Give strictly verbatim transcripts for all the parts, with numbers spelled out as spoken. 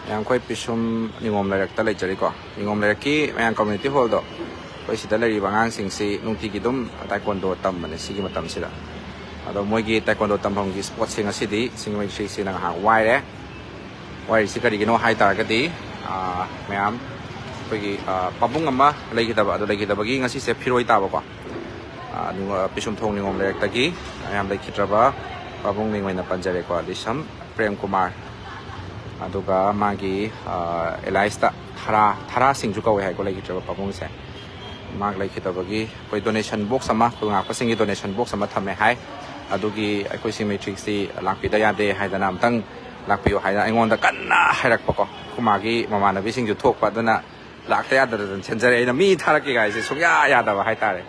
ꯃꯌꯥꯝ, ꯑꯩꯈꯣꯏ ꯄꯤꯁꯨꯝ ꯅꯤꯉꯣꯝ ꯂꯩꯔꯛꯇ ꯂꯩꯖꯔꯤꯀꯣ꯫ ꯅꯤꯉꯣꯝ ꯂꯩꯔꯛꯀꯤ ꯃꯌꯥꯝ ꯀꯝꯃ꯭ꯌꯨꯅꯤꯇꯤ ꯍꯣꯜꯗꯣ, ꯑꯩꯈꯣꯏ ꯁꯤꯗ ꯂꯩꯔꯤꯕ ꯑꯉꯥꯡꯁꯤꯡꯁꯤ ꯅꯨꯡꯇꯤꯒꯤ ꯑꯗꯨꯝ ꯇꯥꯏꯀꯣꯟꯗꯣ ꯇꯝꯕꯅꯦ ꯁꯤꯒꯤ ꯃꯇꯝꯁꯤꯗ꯫ ꯑꯗꯣ ꯃꯣꯏꯒꯤ ꯇꯥꯏꯀꯣꯟꯗꯣ ꯇꯝꯐꯝꯒꯤ ꯁ꯭ꯄꯣꯠꯁꯦ ꯉꯁꯤꯗꯤ ꯁꯤꯡꯖꯃꯩ ꯗꯤꯁꯇ꯭ꯔꯤꯛꯁꯤꯅ ꯉꯥꯏꯍꯥꯛ ꯋꯥꯏꯔꯦ꯫ ꯋꯥꯏꯔꯤꯁꯤ ꯀꯔꯤꯒꯤꯅꯣ ꯍꯥꯏ ꯇꯥꯔꯒꯗꯤ, ꯑꯥ, ꯃꯌꯥꯝ, ꯑꯩꯈꯣꯏꯒꯤ, ꯑꯥ, ꯄꯥꯕꯨꯡ ꯑꯃ ꯂꯩꯈꯤꯗꯕ, ꯑꯗꯨ ꯂꯩꯈꯤꯗꯕꯒꯤ ꯉꯁꯤꯁꯦ ꯐꯤꯔꯣꯏ ꯇꯥꯕꯀꯣ꯫ ꯑꯥ, ꯅꯤꯉꯣ-, ꯄꯤꯁꯨꯝꯊꯣꯡ ꯅꯤꯉꯣꯝ ꯂꯩꯔꯛꯇꯒꯤ ꯃꯌꯥꯝ ꯂꯩꯈꯤꯗ꯭ꯔꯕ ꯄꯥꯕꯨꯡ ꯃꯤꯡ ꯑꯣꯏꯅ ꯄꯟꯖꯔꯦꯀꯣ, ꯂꯤꯁꯝ ꯄ꯭ꯔꯦꯝ ꯀꯨꯃꯥꯔ꯫ ꯑꯗꯨꯒ ꯃꯥꯒꯤ, ꯑꯥ, ꯑꯦꯂꯥꯏꯁꯇ ꯊꯔꯥ, ꯊꯔꯥ ꯁꯤꯡꯁꯨ ꯀꯧꯋꯦ ꯍꯥꯏꯀꯣ, ꯂꯩꯈꯤꯗ꯭ꯔꯕ ꯄꯥꯕꯨꯡꯁꯦ꯫ ꯃꯍꯥꯛ ꯂꯩꯈꯤꯗꯕꯒꯤ ꯑꯩꯈꯣꯏ ꯗꯣꯅꯦꯁꯟ ꯕꯣꯛꯁ ꯑꯃ, ꯈꯨꯜ ꯉꯥꯛꯄꯁꯤꯡꯒꯤ ꯗꯣꯅꯦꯁꯟ ꯕꯣꯛꯁ ꯑꯃ ꯊꯝꯃꯦ ꯍꯥꯏ꯫ ꯑꯗꯨꯒꯤ ꯑꯩꯈꯣꯏ ꯁꯤꯡꯖꯃꯩ ꯗꯤꯁꯇ꯭ꯔꯤꯛꯁꯤ ꯂꯥꯛꯄꯤꯗ ꯌꯥꯗꯦ ꯍꯥꯏꯗꯅ, ꯑꯝꯇꯪ ꯂꯥꯛꯄꯤꯌꯨ ꯍꯥꯏꯗꯅ ꯑꯩꯉꯣꯟꯗ ꯀꯟꯅ ꯍꯥꯏꯔꯛꯄꯀꯣ꯫ ꯑꯩꯈꯣꯏ ꯃꯥꯒꯤ ꯃꯃꯥꯟꯅꯕꯤꯁꯤꯡꯁꯨ ꯊꯣꯛꯄ, ꯑꯗꯨꯅ ꯂꯥꯛꯇ ꯌꯥꯗꯗꯅ ꯊꯦꯟꯖꯔꯦ꯫ ꯑꯩꯅ ꯃꯤ ꯊꯥꯔꯛꯀꯦ ꯀꯥꯏꯁꯦ ꯁꯨꯡꯌꯥ ꯌꯥꯗꯕ ꯍꯥꯏꯇꯥꯔꯦ꯫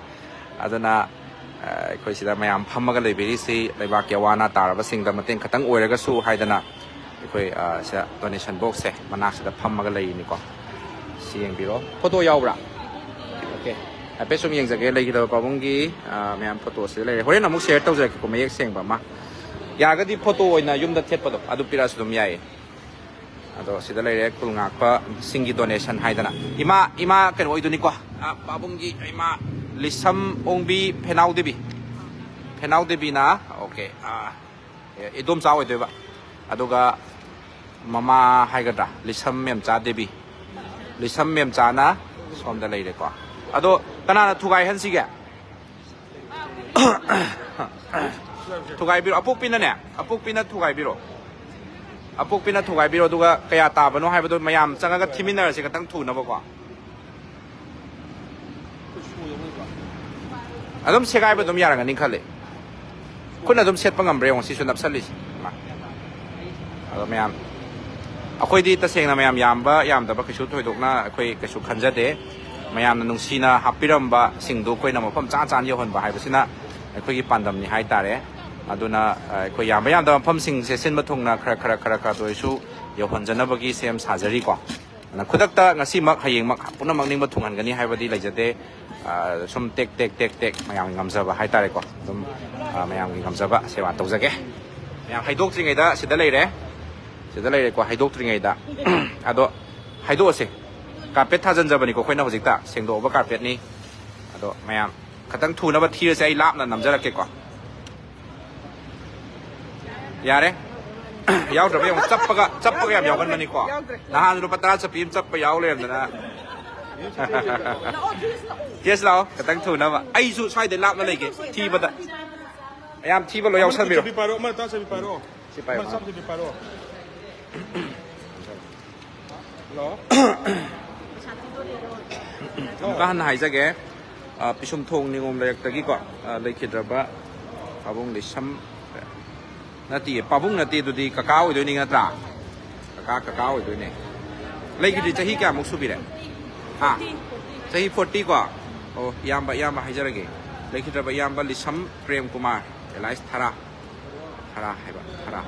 ꯑꯗꯨꯅ, ꯑ, ꯑꯩꯈꯣꯏ ꯁꯤꯗ ꯃꯌꯥꯝ ꯐꯝꯃꯒ ꯂꯩꯕꯤꯔꯤꯁꯤ ꯂꯩꯕꯥꯛꯀꯤ ꯑꯋꯥ ꯑꯅꯥ ꯇꯥꯔꯕꯁꯤꯡꯗ ꯃꯇꯦꯡ ꯈꯇꯪ ꯑꯣꯏꯔꯒꯁꯨ ꯍꯥꯏꯗꯅ ꯑꯩꯈꯣꯏ, ꯑ, ꯁꯤꯗ ꯗꯣꯅꯦꯁꯟ ꯕꯣꯛꯁꯁꯦ ꯃꯅꯥꯛꯁꯤꯗ ꯐꯝꯃꯒ ꯂꯩꯔꯤꯅꯤꯀꯣ꯫ ꯁꯤ ꯌꯦꯡꯕꯤꯔꯣ꯫ ꯐꯣꯇꯣ ꯌꯥꯎꯕ꯭ꯔꯥ? ꯑꯣꯀꯦ꯫ ꯍꯥꯏꯐꯦꯠ ꯁꯨꯝ ꯌꯦꯡꯖꯒꯦ꯫ ꯂꯩꯈꯤꯗꯕ ꯄꯥꯕꯨꯡꯒꯤ, ꯑ, ꯃꯌꯥꯝ ꯐꯣꯇꯣꯁꯤꯗ ꯂꯩꯔꯦ꯫ ꯍꯣꯔꯦꯟ ꯑꯃꯨꯛ ꯁꯤꯌꯔ ꯇꯧꯖꯔꯛꯀꯦꯀꯣ, ꯃꯌꯦꯛ ꯁꯦꯡꯕ ꯑꯃ꯫ ꯌꯥꯔꯒꯗꯤ ꯐꯣꯇꯣ ꯑꯣꯏꯅ ꯌꯨꯝꯗ ꯊꯦꯠꯄꯗꯣ ꯑꯗꯨ ꯄꯤꯔꯛꯑꯁꯨ ꯑꯗꯨꯝ ꯌꯥꯏꯌꯦ꯫ ꯑꯗꯣ ꯁꯤꯗ ꯂꯩꯔꯦ, ꯈꯨꯜ ꯉꯥꯛꯄꯁꯤꯡꯒꯤ ꯗꯣꯅꯦꯁꯟ ꯍꯥꯏꯗꯅ꯫ ꯏꯃꯥ, ꯏꯃꯥ ꯀꯩꯅꯣ ꯑꯣꯏꯗꯣꯏꯅꯤꯀꯣ, ꯑ, ꯄꯥꯕꯨꯡꯒꯤ ꯏꯃꯥ ꯂꯤꯁꯝ ꯑꯣꯡꯕꯤ ꯐꯦꯅꯥꯎ ꯗꯦꯕꯤ꯫ ꯐꯦꯅꯥꯎ ꯗꯦꯕꯤꯅ, ꯑꯣꯀꯦ, ꯑ, ꯏꯗꯣꯝꯆꯥ ꯑꯣꯏꯗꯣꯏꯕ꯫ ꯑꯗꯨꯒ ꯃꯃꯥ ꯍꯥꯏꯒꯗ꯭ꯔꯥ, ꯂꯤꯁꯝ ꯃꯦꯝꯆꯥ ꯗꯦꯕꯤ꯫ ꯂꯤꯁꯝ ꯃꯦꯝꯆꯥꯅ ꯁꯣꯝꯗ ꯂꯩꯔꯦꯀꯣ꯫ ꯑꯗꯣ ꯀꯅꯥꯅ ꯊꯨꯒꯥꯏꯍꯟꯁꯤꯒꯦ? ꯊꯨꯒꯥꯏꯕꯤꯔꯣ꯫ ꯑꯄꯣꯛꯄꯤꯅꯅꯦ, ꯑꯄꯣꯛꯄꯤꯅ ꯊꯨꯒꯥꯏꯕꯤꯔꯣ꯫ ꯑꯄꯣꯛꯄꯤꯅ ꯊꯨꯒꯥꯏꯕꯤꯔꯣ, ꯑꯗꯨꯒ ꯀꯌꯥ ꯇꯥꯕꯅꯣ ꯍꯥꯏꯕꯗꯣ ꯃꯌꯥꯝ ꯆꯪꯉꯒ ꯊꯤꯃꯤꯟꯅꯔꯁꯤ ꯈꯇꯪ ꯊꯨꯅꯕꯀꯣ꯫ ꯑꯗꯨꯝ ꯁꯦꯒꯥꯏꯕ ꯑꯗꯨꯝ ꯌꯥꯔꯝꯒꯅꯤ ꯈꯜꯂꯦ꯫ ꯈꯨꯠꯅ ꯑꯗꯨꯝ ꯁꯦꯠꯄ ꯉꯝꯕ꯭ꯔꯥ ꯌꯦꯡꯉꯣ, ꯁꯤꯁꯨ ꯅꯞꯁꯜꯂꯤꯁꯦ꯫ ꯃꯥ꯫ ꯑꯗꯣ ꯃꯌꯥꯝ, ꯑꯩꯈꯣꯏꯗꯤ ꯇꯁꯦꯡꯅ ꯃꯌꯥꯝ ꯌꯥꯝꯕ ꯌꯥꯝꯗꯕ ꯀꯩꯁꯨ ꯊꯣꯏꯗꯣꯛꯅ ꯑꯩꯈꯣꯏ ꯀꯩꯁꯨ ꯈꯟꯖꯗꯦ꯫ ꯃꯌꯥꯝꯅ ꯅꯨꯡꯁꯤꯅ ꯍꯥꯞꯄꯤꯔꯝꯕꯁꯤꯡꯗꯨ ꯑꯩꯈꯣꯏꯅ ꯃꯐꯝ ꯆꯥ ꯆꯥꯅ ꯌꯧꯍꯟꯕ ꯍꯥꯏꯕꯁꯤꯅ ꯑꯩꯈꯣꯏꯒꯤ ꯄꯥꯟꯗꯝꯅꯤ ꯍꯥꯏꯇꯥꯔꯦ꯫ ꯑꯗꯨꯅ, ꯑ, ꯑꯩꯈꯣꯏ ꯌꯥꯝꯕ ꯌꯥꯝꯗꯕ ꯃꯐꯝꯁꯤꯡꯁꯦ ꯁꯤꯟꯕ ꯊꯨꯡꯅ ꯈꯔ, ꯈꯔ, ꯈꯔ, ꯈꯔꯗ ꯑꯣꯏꯔꯁꯨ ꯌꯧꯍꯟꯖꯅꯕꯒꯤ ꯁꯦꯝ ꯁꯥꯖꯔꯤꯀꯣ꯫ ꯑꯗꯨꯅ ꯈꯨꯗꯛꯇ ꯉꯁꯤꯃꯛ, ꯍꯌꯦꯡꯃꯛ ꯄꯨꯝꯅꯃꯛ ꯅꯤꯡꯕ ꯊꯨꯡꯍꯟꯒꯅꯤ ꯍꯥꯏꯕꯗꯤ ꯂꯩꯖꯗꯦ꯫ ꯑ, ꯁꯨꯝ ꯇꯦꯛ, ꯇꯦꯛ, ꯇꯦꯛ, ꯇꯦꯛ ꯃꯌꯥꯝꯒꯤ ꯉꯝꯖꯕ ꯍꯥꯏꯇꯥꯔꯦꯀꯣ꯫ ꯑꯗꯨꯝ, ꯑ, ꯃꯌꯥꯝꯒꯤ ꯉꯝꯖꯕ ꯁꯦꯕꯥ ꯇꯧꯖꯒꯦ꯫ ꯃꯌꯥꯝ ꯍꯩꯗꯣꯛꯇ꯭ꯔꯤꯉꯩꯗ ꯁꯤꯗ ꯂꯩꯔꯦ꯫ ꯁꯤꯗ ꯂꯩꯔꯦꯀꯣ, ꯍꯥꯏꯗꯣꯛꯇ꯭ꯔꯤꯉꯩꯗ꯫ ꯑꯗꯣ ꯍꯥꯏꯗꯣꯛꯑꯁꯦ꯫ ꯀꯥꯔꯄꯦꯠ ꯊꯥꯖꯤꯟꯖꯕꯅꯤꯀꯣ ꯑꯩꯈꯣꯏꯅ ꯍꯧꯖꯤꯛꯇ, ꯁꯦꯡꯗꯣꯛꯑꯕ ꯀꯥꯔꯄꯦꯠꯅꯤ꯫ ꯑꯗꯣ ꯃꯌꯥꯝ ꯈꯤꯇꯪ ꯊꯨꯅꯕ ꯊꯤꯔꯁꯦ, ꯑꯩ ꯂꯥꯞꯅ ꯅꯝꯖꯔꯛꯀꯦꯀꯣ꯫ ꯌꯥꯔꯦ꯫ ꯌꯥꯎꯗ꯭ꯔꯕ ꯌꯦꯡꯉꯣ, ꯆꯞꯄꯒ, ꯆꯞꯄꯒ ꯌꯥꯝ ꯌꯥꯎꯒꯟꯕꯅꯤꯀꯣ꯫ ꯌꯥꯎꯗ꯭ꯔꯦ꯫ ꯅꯍꯥꯟ ꯂꯨꯄꯥ ꯇꯔꯥ ꯆꯠꯄꯤ ꯑꯃ ꯆꯞꯄ ꯌꯥꯎ ꯂꯩꯔꯝꯗꯅ꯫ ꯂꯥꯛꯑꯣ, ꯇꯦꯁ ꯂꯥꯛꯑꯣ꯫ ꯇꯦꯁ ꯂꯥꯛꯑꯣ, ꯈꯤꯇꯪ ꯊꯨꯅꯕ꯫ ꯑꯩꯁꯨ ꯁ꯭ꯋꯥꯏꯗ ꯂꯥꯞꯅ ꯂꯩꯒꯦ, ꯊꯤꯕꯗ꯫ ꯌꯥꯝ ꯊꯤꯕ ꯂꯣꯏ ꯌꯥꯎꯁꯟꯕꯤꯔꯣ꯫ ꯆꯠꯄꯤ ꯄꯥꯏꯔꯣ, ꯑꯃ ꯇꯔꯥ ꯆꯠꯄꯤ ꯄꯥꯏꯔꯣ꯫ ꯁꯤ ꯄꯥꯏꯌꯣ꯫ ꯑꯃ ꯆꯠꯄꯤ ꯄꯥꯏꯔꯣ꯫ ꯍꯜꯂꯣ꯫ ꯑꯃꯨꯛꯀ ꯍꯟꯅ ꯍꯥꯏꯖꯒꯦ꯫ ꯑ, ꯄꯤꯁꯨꯝ ꯊꯣꯡ ꯅꯤꯉꯣꯝ ꯂꯩꯔꯛꯇꯒꯤꯀꯣ, ꯑ, ꯂꯩꯈꯤꯗ꯭ꯔꯕ ꯄꯥꯕꯨꯡ ꯂꯤꯁꯝ, ꯅꯠꯇꯤꯌꯦ, ꯄꯥꯕꯨꯡ ꯅꯠꯇꯦ, ꯑꯗꯨꯗꯤ ꯀꯀꯥ ꯑꯣꯏꯗꯣꯏꯅꯤ ꯅꯠꯇ꯭ꯔꯥ? ꯀꯀꯥ, ꯀꯀꯥ ꯑꯣꯏꯗꯣꯏꯅꯦ꯫ ꯂꯩꯈꯤꯗ꯭ꯔꯤ ꯆꯍꯤ ꯀꯌꯥꯃꯨꯛ ꯁꯨꯕꯤꯔꯦ? ꯍꯥ? ꯆꯍꯤ ꯐꯣꯔꯇꯤ ꯀꯣ? ꯑꯣ, ꯏꯌꯥꯝꯕ, ꯏꯌꯥꯝꯕ ꯍꯥꯏꯖꯔꯒꯦ꯫ ꯂꯩꯈꯤꯗ꯭ꯔꯕ ꯏꯌꯥꯝꯕ ꯂꯤꯁꯝ ꯄ꯭ꯔꯦꯝ ꯀꯨꯃꯥꯔ, alias ꯊꯔꯥ꯫ ꯊꯔꯥ ꯍꯥꯏꯕ, ꯊꯔꯥ꯫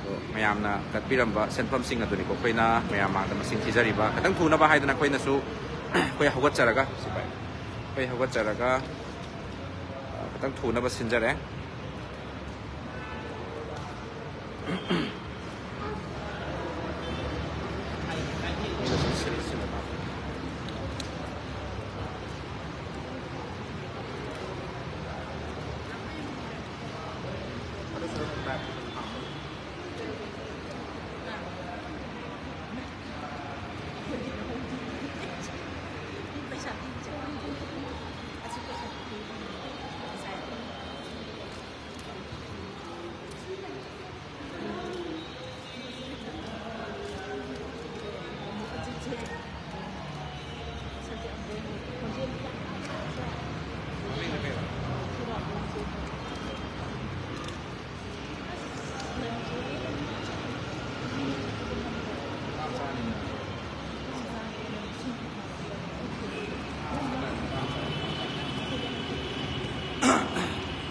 ꯑꯗꯣ ꯃꯌꯥꯝꯅ ꯀꯠꯄꯤꯔꯝꯕ ꯁꯦꯟꯐꯝꯁꯤꯡ ꯑꯗꯨꯅꯤꯀꯣ ꯑꯩꯈꯣꯏꯅ ꯃꯌꯥꯝ ꯃꯥꯡꯗ ꯃꯁꯤꯡ ꯊꯤꯖꯔꯤꯕ꯫ ꯈꯤꯇꯪ ꯊꯨꯅꯕ ꯍꯥꯏꯗꯅ ꯑꯩꯈꯣꯏꯅꯁꯨ, ꯑꯩꯈꯣꯏ ꯍꯧꯒꯠꯆꯔꯒ, ꯁꯤ ꯄꯥꯏ꯫ ꯑꯩꯈꯣꯏ ꯍꯧꯒꯠꯆꯔꯒ, ꯑ, ꯈꯤꯇꯪ ꯊꯨꯅꯕ ꯁꯤꯟꯖꯔꯦ꯫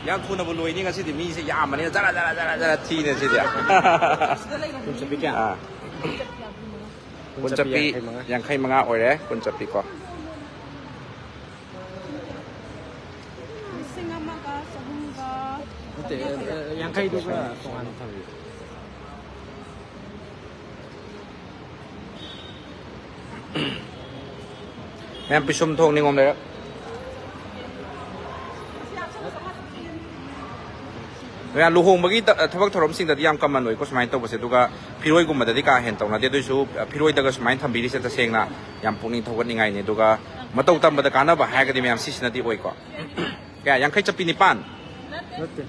ꯌꯥꯝ ꯊꯨꯅꯕꯨ ꯂꯣꯏꯅꯤ ꯉꯁꯤꯗꯤ, ꯃꯤꯁꯦ ꯌꯥꯝꯕꯅꯤꯅ ꯖꯔ ꯖꯔ ꯖꯔ ꯖꯔ ꯊꯤꯅꯦ ꯁꯤꯗꯤ꯫ ꯀꯨꯟ ꯆꯞꯄꯤ ꯀꯌꯥ? ꯑꯥ꯫ ꯀꯨꯟ ꯆꯞꯄꯤ ꯌꯥꯡꯈꯩ ꯃꯉꯥ꯫ ꯌꯥꯡꯈꯩ ꯃꯉꯥ ꯑꯣꯏꯔꯦ, ꯀꯨꯟ ꯆꯞꯄꯤꯀꯣ꯫ ꯂꯤꯁꯤꯡ ꯑꯃꯒ ꯆꯍꯨꯝꯒ ꯅꯠꯇꯦ, ꯑ, ꯑ, ꯌꯥꯡꯈꯩꯗꯨꯒ ꯇꯣꯉꯥꯟꯅ ꯊꯝꯕꯤꯌꯨ꯫ ꯃꯌꯥꯝ ꯄꯤꯁꯨꯝ ꯊꯣꯛ ꯅꯤꯉꯣꯝ ꯂꯩꯔꯛ꯫ ꯃꯌꯥꯝ ꯂꯨꯍꯣꯡꯕꯒꯤ ꯊꯕꯛ ꯊꯧꯔꯝꯁꯤꯡꯗꯗꯤ ꯌꯥꯝ ꯀꯃꯟ ꯑꯣꯏꯀꯣ ꯁꯨꯃꯥꯏꯅ ꯇꯧꯕꯁꯦ꯫ ꯑꯗꯨꯒ ꯐꯤꯔꯣꯏꯒꯨꯝꯕꯗꯗꯤ ꯀꯥ ꯍꯦꯟꯅ ꯇꯧꯅꯗꯦ꯫ ꯑꯗꯨꯑꯣꯏꯁꯨ ꯐꯤꯔꯣꯏꯗꯒ ꯁꯨꯃꯥꯏꯅ ꯊꯝꯕꯤꯔꯤꯁꯦ ꯇꯁꯦꯡꯅ ꯌꯥꯝ ꯄꯨꯛꯅꯤꯡ ꯊꯧꯒꯠꯅꯤꯡꯉꯥꯏꯅꯤ꯫ ꯑꯗꯨꯒ ꯃꯇꯧ ꯇꯝꯕꯗ ꯀꯥꯟꯅꯕ ꯍꯥꯏꯔꯒꯗꯤ ꯃꯌꯥꯝ ꯁꯤꯁꯤꯅꯗꯤ ꯑꯣꯏꯀꯣ꯫ ꯀꯌꯥ? ꯌꯥꯡꯈꯩ ꯆꯞꯄꯤ ꯅꯤꯄꯥꯟ? ꯅꯠꯇꯦ꯫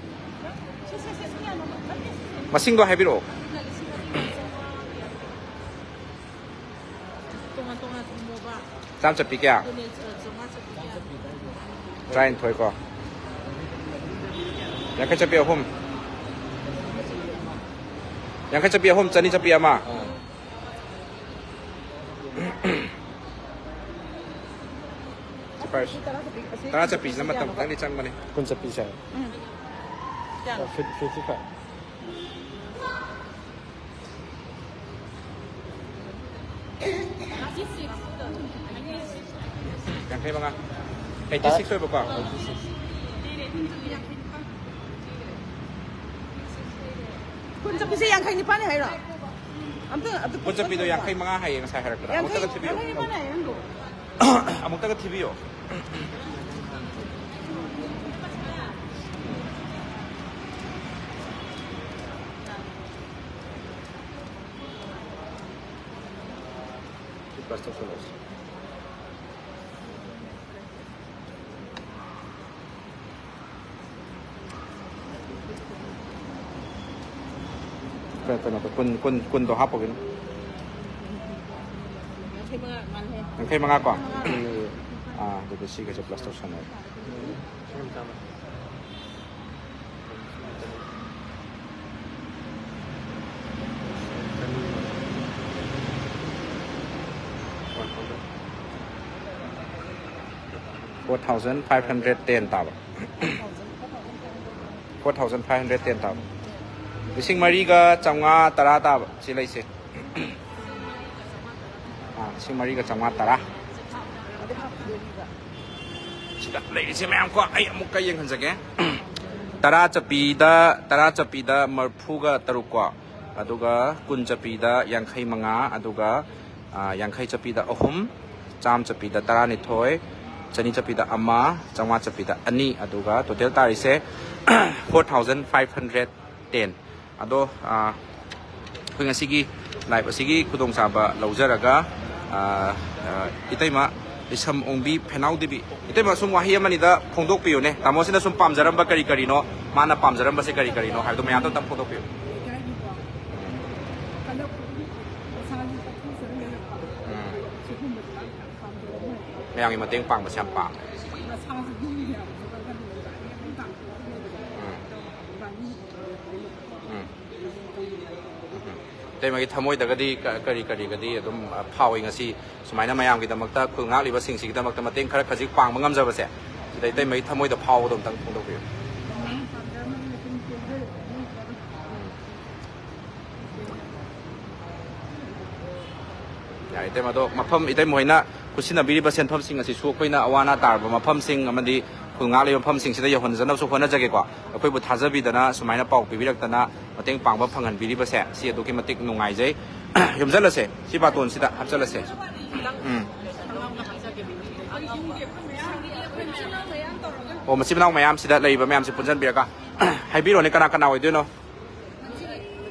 ꯃꯁꯤꯡꯗꯣ ꯍꯥꯏꯕꯤꯔꯛꯑꯣ꯫ ꯇꯣꯉꯥꯟ ꯇꯣꯉꯥꯟ ꯊꯝꯃꯣꯕ꯫ ꯆꯥꯝ ꯆꯠꯄꯤ ꯀꯌꯥ? ꯑꯗꯨꯅꯦ, ꯆꯥꯝꯃꯉꯥ ꯆꯠꯄꯤ ꯀꯌꯥ? ꯇꯔꯥꯅꯤꯊꯣꯏ ꯀꯣ꯫ ꯌꯥꯡꯈꯩ ꯆꯠꯄꯤ ꯑꯍꯨꯝ꯫ ꯌꯥꯡꯈꯩ ꯆꯠꯄꯤ ꯑꯍꯨꯝ, ꯆꯅꯤ ꯆꯠꯄꯤ ꯑꯃ꯫ ꯁꯤ ꯇꯔꯥ ꯆꯠꯄꯤ, ꯑꯁꯤ ꯇꯔꯥ ꯆꯠꯄꯤꯁꯤꯅ ꯃꯇꯝ ꯈꯤꯇꯪꯗꯤ ꯆꯪꯕꯅꯤ꯫ ꯀꯨꯟ ꯆꯠꯄꯤꯁꯦ꯫ ꯎꯝ꯫ ꯀꯌꯥꯅꯣ? Fifty five. ꯌꯥꯡꯈꯩ ꯃꯉꯥ꯫ ꯑꯩꯠꯇꯤ ꯁꯤꯛꯁ ꯑꯣꯏꯕꯀꯣ꯫ ꯀꯨꯟ ꯆꯠꯄꯤꯁꯦ ꯌꯥꯡꯈꯩ ꯅꯤꯄꯥꯟꯅꯦ ꯍꯥꯏꯔꯣ? ꯑꯝꯇ, ꯑꯝꯇ ꯀꯨꯟ ꯆꯠꯄꯤꯗꯣ ꯌꯥꯡꯈꯩ ꯃꯉꯥ ꯍꯥꯏꯌꯦ ꯉꯁꯥꯏ ꯍꯥꯏꯔꯛꯄꯗ꯫ ꯌꯥꯡꯈꯩ, ꯑꯃꯨꯛꯇꯒ ꯊꯤꯕꯤꯌꯨ꯫ ꯌꯥꯡꯈꯩ ꯅꯤꯄꯥꯟꯅꯦ ꯍꯥꯏꯌꯦ ꯅꯪꯗꯣ꯫ ꯑꯃꯨꯛꯇꯒ ꯊꯤꯕꯤꯌꯨ꯫ ꯀꯩꯅꯣ, ꯀꯩꯅꯣ, ꯀꯨꯟ, ꯀꯨꯟ, ꯀꯨꯟꯗꯣ ꯍꯥꯞꯄꯒꯤꯅ꯫ ꯌꯥꯡꯈꯩ ꯃꯉꯥ ꯃꯥꯜꯂꯦ꯫ ꯌꯥꯡꯈꯩ ꯃꯉꯥ ꯀꯣ? ꯑꯥ, ꯑꯗꯨꯗꯤ ꯁꯤꯒꯁꯦ plus ꯇꯧꯁꯟꯅꯔꯦ꯫ Four thousand five hundred ten ꯇꯥꯕ꯫ Four thousand five hundred ten ꯇꯥꯕ꯫ ꯂꯤꯁꯤꯡ ꯃꯔꯤꯒ ꯆꯥꯝꯃꯉꯥ ꯇꯔꯥ ꯇꯥꯕ ꯁꯤ ꯂꯩꯁꯦ꯫ ꯑꯥ, ꯂꯤꯁꯤꯡ ꯃꯔꯤꯒ ꯆꯥꯝꯃꯉꯥ ꯇꯔꯥ꯫ ꯁꯤꯗ ꯂꯩꯔꯤꯁꯦ ꯃꯌꯥꯝ ꯀꯣ, ꯑꯩ ꯑꯃꯨꯛꯀ ꯌꯦꯡꯍꯟꯖꯒꯦ꯫ ꯇꯔꯥ ꯆꯠꯄꯤꯗ, ꯇꯔꯥ ꯆꯠꯄꯤꯗ ꯃꯔꯐꯨꯒ ꯇꯔꯨꯛ ꯀꯣ, ꯑꯗꯨꯒ ꯀꯨꯟ ꯆꯠꯄꯤꯗ ꯌꯥꯡꯈꯩ ꯃꯉꯥ, ꯑꯗꯨꯒ ꯑꯥ, ꯌꯥꯡꯈꯩ ꯆꯠꯄꯤꯗ ꯑꯍꯨꯝ, ꯆꯥꯝꯃ ꯆꯠꯄꯤꯗ ꯇꯔꯥꯅꯤꯊꯣꯏ, ꯆꯅꯤ ꯆꯠꯄꯤꯗ ꯑꯃ, ꯆꯥꯝꯃꯉꯥ ꯆꯠꯄꯤꯗ ꯑꯅꯤ, ꯑꯗꯨꯒ total ꯇꯥꯔꯤꯁꯦ four thousand five hundred ten꯫ ꯑꯗꯣ, ꯑꯥ, ꯑꯩꯈꯣꯏ ꯉꯁꯤꯒꯤ live ꯑꯁꯤꯒꯤ ꯈꯨꯗꯣꯡꯆꯥꯕ ꯂꯧꯖꯔꯒ, ꯑꯥ, ꯑꯥ, ꯏꯇꯩꯃ ꯂꯩꯁꯝ ꯑꯣꯡꯕꯤ ꯐꯦꯅꯥꯎ ꯗꯦꯕꯤ, ꯏꯇꯩꯃ, ꯁꯨꯝ ꯋꯥꯍꯩ ꯑꯃꯅꯤꯗ ꯐꯣꯡꯗꯣꯛꯄꯤꯌꯨꯅꯦ, ꯇꯥꯃꯣꯁꯤꯅ ꯁꯨꯝ ꯄꯥꯝꯖꯔꯝꯕ ꯀꯔꯤ ꯀꯔꯤꯅꯣ, ꯃꯥꯅ ꯄꯥꯝꯖꯔꯝꯕꯁꯦ ꯀꯔꯤ ꯀꯔꯤꯅꯣ ꯍꯥꯏꯕꯗꯣ ꯃꯌꯥꯝꯗ ꯑꯝꯇꯪ ꯐꯣꯡꯗꯣꯛꯄꯤꯌꯨ꯫ ꯂꯩꯀꯥꯏꯒꯤꯀꯣ, ꯀꯜꯂꯛꯄꯗꯨꯒꯤ ꯃꯁꯥꯒꯤ ꯄꯣꯠꯊꯣꯛ ꯆꯔꯨ ꯂꯩꯔꯛꯄ, ꯎꯝ꯫ ꯁꯤꯒꯨꯝꯕꯗꯨꯅ ꯌꯥꯝ ꯄꯥꯝꯖꯕ ꯑꯣꯏ꯫ ꯃꯌꯥꯝꯒꯤ ꯃꯇꯦꯡ ꯄꯥꯡꯕꯁꯦ ꯌꯥꯝ ꯄꯥꯝꯃꯦ꯫ ꯃꯁꯥꯁꯨ ꯌꯨꯝꯒꯤ ꯃꯌꯥꯝꯁꯨ ꯀꯜꯍꯟꯅꯤꯡꯕ, ꯑꯗꯨꯃꯥꯏꯅ ꯄꯥꯝꯖꯕ ꯑꯣꯏꯕꯗꯣ꯫ ꯎꯝ꯫ ꯑꯗꯨꯃꯥꯏꯅ ꯑꯣꯏ꯫ ꯎꯝ꯫ ꯎꯝ꯫ ꯏꯇꯩꯃꯒꯤ ꯊꯃꯣꯏꯗꯒꯗꯤ ꯀ-, ꯀꯔꯤ ꯀꯔꯤꯒꯗꯤ ꯑꯗꯨꯝ, ꯑ, ꯐꯥꯎꯏ ꯉꯁꯤ ꯁꯨꯃꯥꯏꯅ ꯃꯌꯥꯝꯒꯤꯗꯃꯛꯇ, ꯈꯨꯜ ꯉꯥꯛꯂꯤꯕꯁꯤꯡꯁꯤꯒꯤꯗꯃꯛꯇ ꯃꯇꯦꯡ ꯈꯔ ꯈꯖꯤꯛ ꯄꯥꯡꯕ ꯉꯝꯖꯕꯁꯦ, ꯁꯤꯗ ꯏꯇꯩꯃꯒꯤ ꯊꯃꯣꯏꯗ ꯐꯥꯎꯕꯗꯣ ꯑꯝꯇꯪ ꯐꯣꯡꯗꯣꯛꯄꯤꯌꯨ꯫ ꯎꯝ꯫ ꯌꯥꯔꯦ, ꯏꯇꯩꯃ, ꯑꯗꯣ ꯃꯐꯝ, ꯏꯇꯩꯃ ꯍꯣꯏꯅ ꯈꯨꯠꯁꯤꯟꯅꯕꯤꯔꯤꯕ ꯁꯦꯟꯐꯝꯁꯤꯡ ꯑꯁꯤꯁꯨ ꯑꯩꯈꯣꯏꯅ ꯑꯋꯥ ꯑꯅꯥ ꯇꯥꯔꯕ ꯃꯐꯝꯁꯤꯡ ꯑꯃꯗꯤ ꯈꯨꯜ ꯉꯥꯛꯂꯤꯕ ꯃꯐꯝꯁꯤꯡꯁꯤꯗ ꯌꯧꯍꯟꯖꯅꯕꯁꯨ ꯍꯣꯠꯅꯖꯒꯦꯀꯣ꯫ ꯑꯩꯈꯣꯏꯕꯨ ꯊꯥꯖꯕꯤꯗꯅ ꯁꯨꯃꯥꯏꯅ ꯄꯥꯎ ꯄꯤꯕꯤꯔꯛꯇꯅ ꯃꯇꯦꯡ ꯄꯥꯡꯕ ꯐꯪꯍꯟꯕꯤꯔꯤꯕꯁꯦ, ꯁꯤ ꯑꯗꯨꯛꯀꯤ ꯃꯇꯤꯛ ꯅꯨꯡꯉꯥꯏꯖꯩ꯫ ꯌꯣꯝꯁꯤꯜꯂꯁꯦ, ꯁꯤ ꯕꯥꯇꯣꯟꯁꯤꯗ ꯍꯥꯞꯆꯜꯂꯁꯦ꯫ ꯎꯝ꯫ ꯑꯣ, ꯃꯆꯤꯟ ꯃꯅꯥꯎ ꯃꯌꯥꯝꯁꯤꯗ ꯂꯩꯔꯤꯕ ꯃꯌꯥꯝꯁꯤ ꯄꯨꯟꯁꯤꯟꯕꯤꯔꯒ ꯍꯥꯏꯕꯤꯔꯣꯅꯦ, ꯀꯅꯥ ꯀꯅꯥ ꯑꯣꯏꯗꯣꯏꯅꯣ?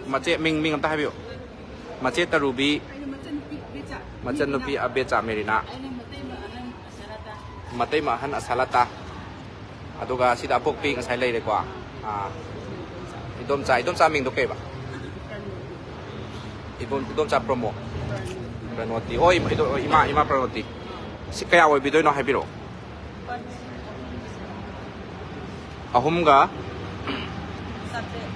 ꯃꯆꯦ, ꯃꯤꯡ, ꯃꯤꯡ ꯑꯝꯇ ꯍꯥꯏꯕꯤꯌꯨ꯫ ꯃꯆꯦ ꯇꯔꯨꯕꯤ, ꯑꯩꯅ ꯃꯆꯟꯅꯨꯄꯤ ꯑꯕꯦꯆꯥ꯫ ꯃꯆꯟꯅꯨꯄꯤ ꯑꯕꯦꯆꯥ ꯃꯦꯔꯤꯅꯥ꯫ ꯑꯩꯅ ꯃꯇꯩꯃ ꯑꯍꯟ ꯑꯁꯥꯂꯇꯥ꯫ ꯃꯇꯩꯃ ꯑꯍꯟ ꯑꯁꯥꯂꯇꯥ꯫ ꯑꯗꯨꯒ ꯁꯤꯗ ꯑꯄꯣꯛꯄꯤ ꯉꯁꯥꯏ ꯂꯩꯔꯦꯀꯣ꯫ ꯑꯥ, ꯏꯗꯣꯝꯆꯥ, ꯏꯗꯣꯝꯆꯥ ꯃꯤꯡꯗꯣ ꯀꯩꯕ? ꯏꯕꯣꯝ-, ꯏꯗꯣꯝꯆꯥ ꯄ꯭ꯔꯃꯣ-, ꯄ꯭ꯔꯅꯣꯇꯤ꯫ ꯍꯣꯏ, ꯏꯃꯥ, ꯏꯗꯣ-, ꯏꯃꯥ, ꯏꯃꯥ ꯄ꯭ꯔꯅꯣꯇꯤ꯫ ꯁꯤ ꯀꯌꯥ ꯑꯣꯏꯕꯤꯗꯣꯏꯅꯣ ꯍꯥꯏꯕꯤꯔꯛꯑꯣ꯫ ꯑꯍꯨꯝꯒ ꯆꯥꯇ꯭ꯔꯦꯠ꯫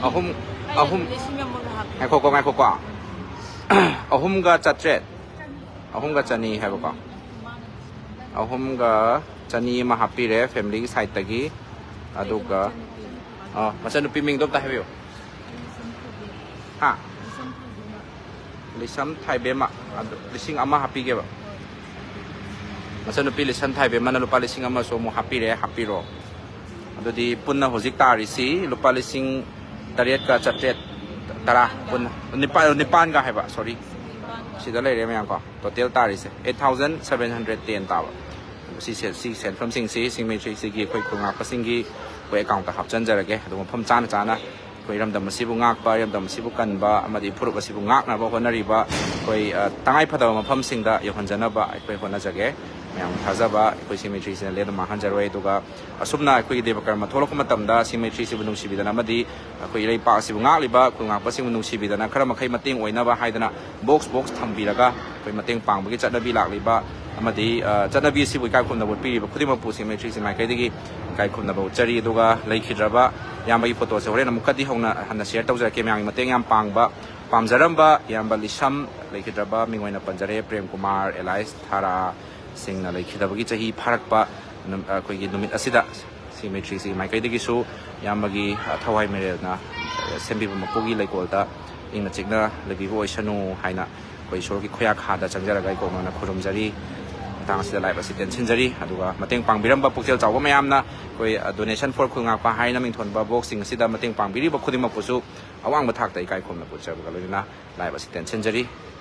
ꯑꯍꯨꯝ, ꯑꯩꯅ ꯑꯍꯨꯝ꯫ ꯂꯤꯁꯤꯡ ꯑꯃꯒ ꯍꯥꯞꯄꯤ꯫ ꯉꯥꯏꯈꯣꯀꯣ, ꯉꯥꯏꯈꯣꯀꯣ꯫ ꯑꯍꯨꯝꯒ ꯆꯥꯇ꯭ꯔꯦꯠ꯫ ꯑꯍꯨꯝꯒ ꯆꯅꯤ ꯍꯥꯏꯕꯀꯣ꯫ ꯑꯍꯨꯝꯒ ꯆꯅꯤ ꯑꯃ ꯍꯥꯞꯄꯤꯔꯦ familyꯒꯤ sideꯇꯒꯤ꯫ ꯑꯗꯨꯒ, ꯑ, ꯃꯆꯟꯅꯨꯄꯤ ꯃꯤꯡꯗꯣ ꯑꯝꯇ ꯍꯥꯏꯕꯤꯌꯨ꯫ ꯍꯥ? ꯂꯤꯁꯝ ꯊꯥꯏꯕꯦꯝꯃ꯫ ꯑꯗꯨ ꯂꯤꯁꯤꯡ ꯑꯃ ꯍꯥꯞꯄꯤꯒꯦꯕ꯫ ꯃꯆꯟꯅꯨꯄꯤ ꯂꯤꯁꯝ ꯊꯥꯏꯕꯦꯝꯃꯅ ꯂꯨꯄꯥ ꯂꯤꯁꯤꯡ ꯑꯃꯁꯨ ꯑꯃꯨꯛ ꯍꯥꯞꯄꯤꯔꯦ, ꯍꯥꯞꯄꯤꯔꯣ꯫ ꯑꯗꯨꯗꯤ ꯄꯨꯟꯅ ꯍꯧꯖꯤꯛ ꯇꯥꯔꯤꯁꯤ ꯂꯨꯄꯥ ꯂꯤꯁꯤꯡ ꯇꯔꯦꯠꯀ ꯆꯥꯇ꯭ꯔꯦꯠ ꯇꯔꯥ, ꯄꯨꯟꯅ, ꯅꯤꯄꯥꯜ, ꯅꯤꯄꯥꯜꯒ ꯍꯥꯏꯕ, sorry꯫ ꯁꯤꯗ ꯂꯩꯔꯦ ꯃꯌꯥꯝ ꯀꯣ, ꯇꯣꯇꯦꯜ ꯇꯥꯔꯤꯁꯦ eight thousand seven hundred ten ꯇꯥꯕ꯫ ꯁꯤ ꯁꯦ-, ꯁꯤ ꯁꯦꯟꯐꯝꯁꯤꯡꯁꯤ ꯁꯤꯡꯃꯩ ꯊ꯭ꯔꯤꯁꯤꯒꯤ ꯑꯩꯈꯣꯏ ꯈꯨꯜ ꯉꯥꯛꯄꯁꯤꯡꯒꯤ ꯑꯩꯈꯣꯏ ꯑꯦꯀꯥꯎꯟꯇ ꯍꯥꯞꯆꯤꯟꯖꯔꯒꯦ꯫ ꯑꯗꯨꯒ ꯃꯐꯝ ꯆꯥꯅ ꯆꯥꯅ ꯑꯩꯈꯣꯏ ꯏꯔꯝꯗꯝ ꯑꯁꯤꯕꯨ ꯉꯥꯛꯄ, ꯏꯔꯝꯗꯝ ꯑꯁꯤꯕꯨ ꯀꯟꯕ ꯑꯃꯗꯤ ꯐꯨꯔꯨꯞ ꯑꯁꯤꯕꯨ ꯉꯥꯛꯅꯕ ꯍꯣꯠꯅꯔꯤꯕ ꯑꯩꯈꯣꯏ, ꯑ, ꯇꯉꯥꯏ ꯐꯗꯕ ꯃꯐꯝꯁꯤꯡꯗ ꯌꯧꯍꯟꯖꯅꯕ ꯑꯩꯈꯣꯏ ꯍꯣꯠꯅꯖꯒꯦ꯫ ꯃꯌꯥꯝ ꯊꯥꯖꯕ ꯑꯩꯈꯣꯏ ꯁꯤꯡꯃꯩ ꯊ꯭ꯔꯤꯁꯤꯅ ꯂꯦꯝꯅ ꯃꯥꯡꯍꯟꯖꯔꯣꯏ꯫ ꯑꯗꯨꯒ ꯑꯁꯨꯝꯅ ꯑꯩꯈꯣꯏꯒꯤ ꯗꯦꯕ ꯀꯔꯃ ꯊꯣꯛꯂꯛꯄ ꯃꯇꯝꯗ ꯁꯤꯡꯃꯩ ꯊ꯭ꯔꯤꯁꯤꯕꯨ ꯅꯨꯡꯁꯤꯕꯤꯗꯅ ꯑꯃꯗꯤ ꯑꯩꯈꯣꯏ ꯏꯔꯩꯄꯥꯛ ꯑꯁꯤꯕꯨ ꯉꯥꯛꯂꯤꯕ ꯈꯨꯜ ꯉꯥꯛꯄꯁꯤꯡꯕꯨ ꯅꯨꯡꯁꯤꯕꯤꯗꯅ ꯈꯔ ꯃꯈꯩ ꯃꯇꯦꯡ ꯑꯣꯏꯅꯕ ꯍꯥꯏꯗꯅ ꯕꯣꯛꯁ ꯕꯣꯛꯁ ꯊꯝꯕꯤꯔꯒ ꯑꯩꯈꯣꯏ ꯃꯇꯦꯡ ꯄꯥꯡꯕꯒꯤ ꯆꯠꯅꯕꯤ ꯂꯥꯛꯂꯤꯕ ꯑꯃꯗꯤ, ꯑ, ꯆꯠꯅꯕꯤ ꯑꯁꯤꯕꯨ ꯏꯀꯥꯏ ꯈꯨꯝꯅꯕ ꯎꯠꯄꯤꯔꯤꯕ ꯈꯨꯗꯤꯡꯃꯛꯄꯨ ꯁꯤꯡꯃꯩ ꯊ꯭ꯔꯤꯁꯤ ꯃꯥꯏꯀꯩꯗꯒꯤ ꯏꯀꯥꯏ ꯈꯨꯝꯅꯕ ꯎꯠꯆꯔꯤ꯫ ꯑꯗꯨꯒ ꯂꯩꯈꯤꯗ꯭ꯔꯕ ꯏꯌꯥꯝꯕꯒꯤ ꯐꯣꯇꯣꯁꯦ ꯍꯣꯔꯦꯟ ꯑꯃꯨꯛꯀꯗꯤ ꯍꯧꯅ ꯍꯟꯅ ꯁꯤꯌꯔ ꯇꯧꯖꯔꯛꯀꯦ꯫ ꯃꯌꯥꯝꯒꯤ ꯃꯇꯦꯡ ꯌꯥꯝ ꯄꯥꯡꯕ ꯄꯥꯝꯖꯔꯝꯕ ꯏꯌꯥꯝꯕ ꯂꯤꯁꯝ, ꯂꯩꯈꯤꯗ꯭ꯔꯕ ꯃꯤꯡ ꯑꯣꯏꯅ ꯄꯟꯖꯔꯦ, ꯄ꯭ꯔꯦꯝ ꯀꯨꯃꯥꯔ, ꯑꯦꯂꯥꯏꯁ, ꯊꯥꯔꯥ ꯁꯤꯡꯅ ꯂꯩꯈꯤꯗꯕꯒꯤ ꯆꯍꯤ ꯐꯥꯔꯛꯄ ꯅꯨꯝ-, ꯑꯩꯈꯣꯏꯒꯤ ꯅꯨꯃꯤꯠ ꯑꯁꯤꯗ ꯁꯤꯡꯃꯩ ꯊ꯭ꯔꯤꯁꯤ ꯃꯥꯏꯀꯩꯗꯒꯤꯁꯨ ꯏꯌꯥꯝꯕꯒꯤ, ꯑ, ꯊꯋꯥꯏ ꯃꯔꯦꯜꯅ, ꯑ, ꯁꯦꯝꯕꯤꯕ ꯃꯄꯨꯒꯤ ꯂꯩꯀꯣꯜꯗ ꯏꯪꯅ ꯆꯤꯛꯅ ꯂꯩꯕꯤꯕ ꯑꯣꯏꯁꯅꯨ ꯍꯥꯏꯅ ꯑꯩꯈꯣꯏ ꯏꯁꯣꯔꯒꯤ ꯈꯨꯌꯥꯈꯥꯗ ꯆꯪꯖꯔꯒ ꯏꯀꯣꯛꯅꯅ ꯈꯨꯔꯨꯝꯖꯔꯤ꯫ ꯃꯇꯥꯡ ꯑꯁꯤꯗ ꯂꯥꯏꯚ ꯑꯁꯤ ꯇꯦꯟꯁꯤꯟꯖꯔꯤ꯫ ꯑꯗꯨꯒ ꯃꯇꯦꯡ ꯄꯥꯡꯕꯤꯔꯝꯕ ꯄꯨꯛꯆꯦꯜ ꯆꯥꯎꯕ ꯃꯌꯥꯝꯅ ꯑꯩꯈꯣꯏ, ꯑ, ꯗꯣꯅꯦꯁꯟ ꯐꯣꯔ ꯈꯨꯜ ꯉꯥꯛꯄ ꯍꯥꯏꯅ ꯃꯤꯡꯊꯣꯟꯕ ꯕꯣꯛꯁꯁꯤꯡ ꯑꯁꯤꯗ ꯃꯇꯦꯡ ꯄꯥꯡꯕꯤꯔꯤꯕ ꯈꯨꯗꯤꯡꯃꯛꯄꯨꯁꯨ ꯑꯋꯥꯡꯕ ꯊꯥꯛꯇ ꯏꯀꯥꯏ ꯈꯨꯝꯅ ꯄꯨꯖꯕꯒ ꯂꯣꯏꯅꯅ ꯂꯥꯏꯚ ꯑꯁꯤ ꯇꯦꯟꯁꯤꯟꯖꯔꯤ꯫